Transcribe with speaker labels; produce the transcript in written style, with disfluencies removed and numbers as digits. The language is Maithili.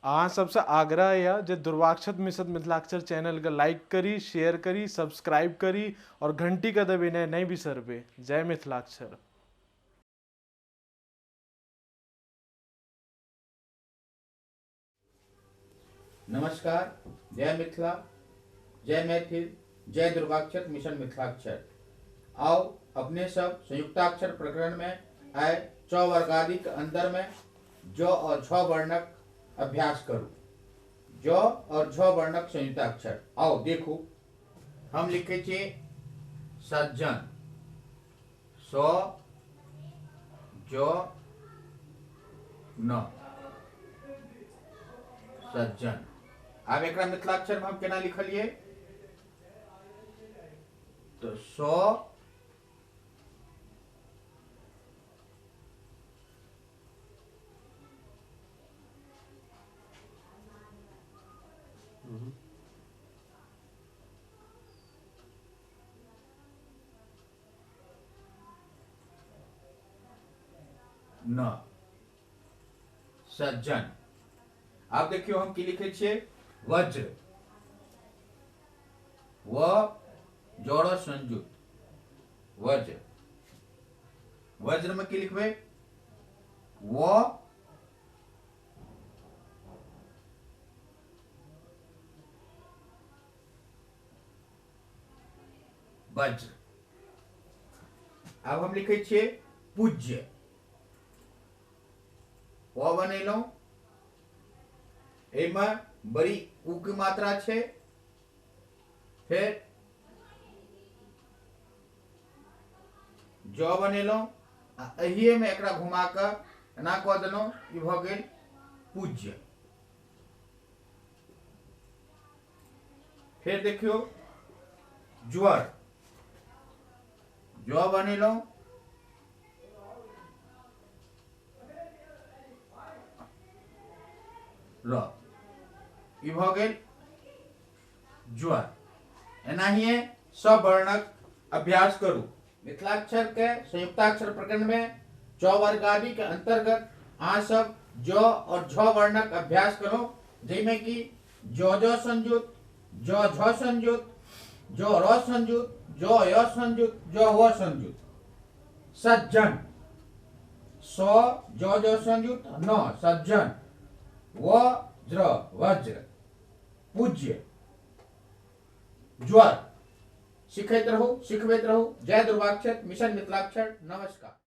Speaker 1: अहाँ सबसँ आग्रह यऽ जे दुर्वाक्षत मिश्र मिथिलाक्षर चैनलके लाइक करी, शेयर करी, सब्सक्राइब करी और घंटीके दबेनाइ नहि बिसरबै। जय मिथिलाक्षर।
Speaker 2: नमस्कार, जय मिथिला, जय मैथिल, जय दुर्गाक्षर मिशन मिथिलाक्षर। आओ अपने सब संयुक्ताक्षर प्रकरण में आए चौवर्गादि के अंदर में ज और झ वर्णक अभ्यास करू। ज और झ वर्णक संयुक्ताक्षर। आओ देखू, हम लिखे छी सज्जन, स ज न, सज्जन। आब एकरा मिथिलाक्षर में हम केना लिखलिए तो स न, सज्जन। आब देखियो हम की लिखे छियै, वज्र, व जोड़ संयुक्त वज्र। वज्र में की लिखबै, व वज्र। आब हम लिखे छियै पूज्य, व बनेलहुं, एहिमे बड़ी उ के मात्रा छै, फेर ज बनेलहुं आ एहिए में एकरा घुमा कऽ एना कऽ देलहुं, ई भऽ गेल पूज्य। फेर देखियौ ज्वर, ज बनेलहुं, र, ई भऽ गेल ज्वर। एनाहिए सब वर्णक अभ्यास करू। मिथिलाक्षर के संयुक्ताक्षर प्रकरण में चौवर्गादि के अंतर्गत अहाँ सब ज और झ वर्णक अभ्यास करो, जाहिमे कि ज ज संयुक्त, ज झ संयुक्त, ज र संयुक्त, ज य संयुक्त, ज व संयुक्त। सज्जन, स ज ज संयुक्त न, सज्जन, व ज्र वज्र, पूज्य, ज्वर। सिखैत रहू, सिखबैत रहू। जय दुर्गाक्षर, मिशन मिथिलाक्षर। नमस्कार।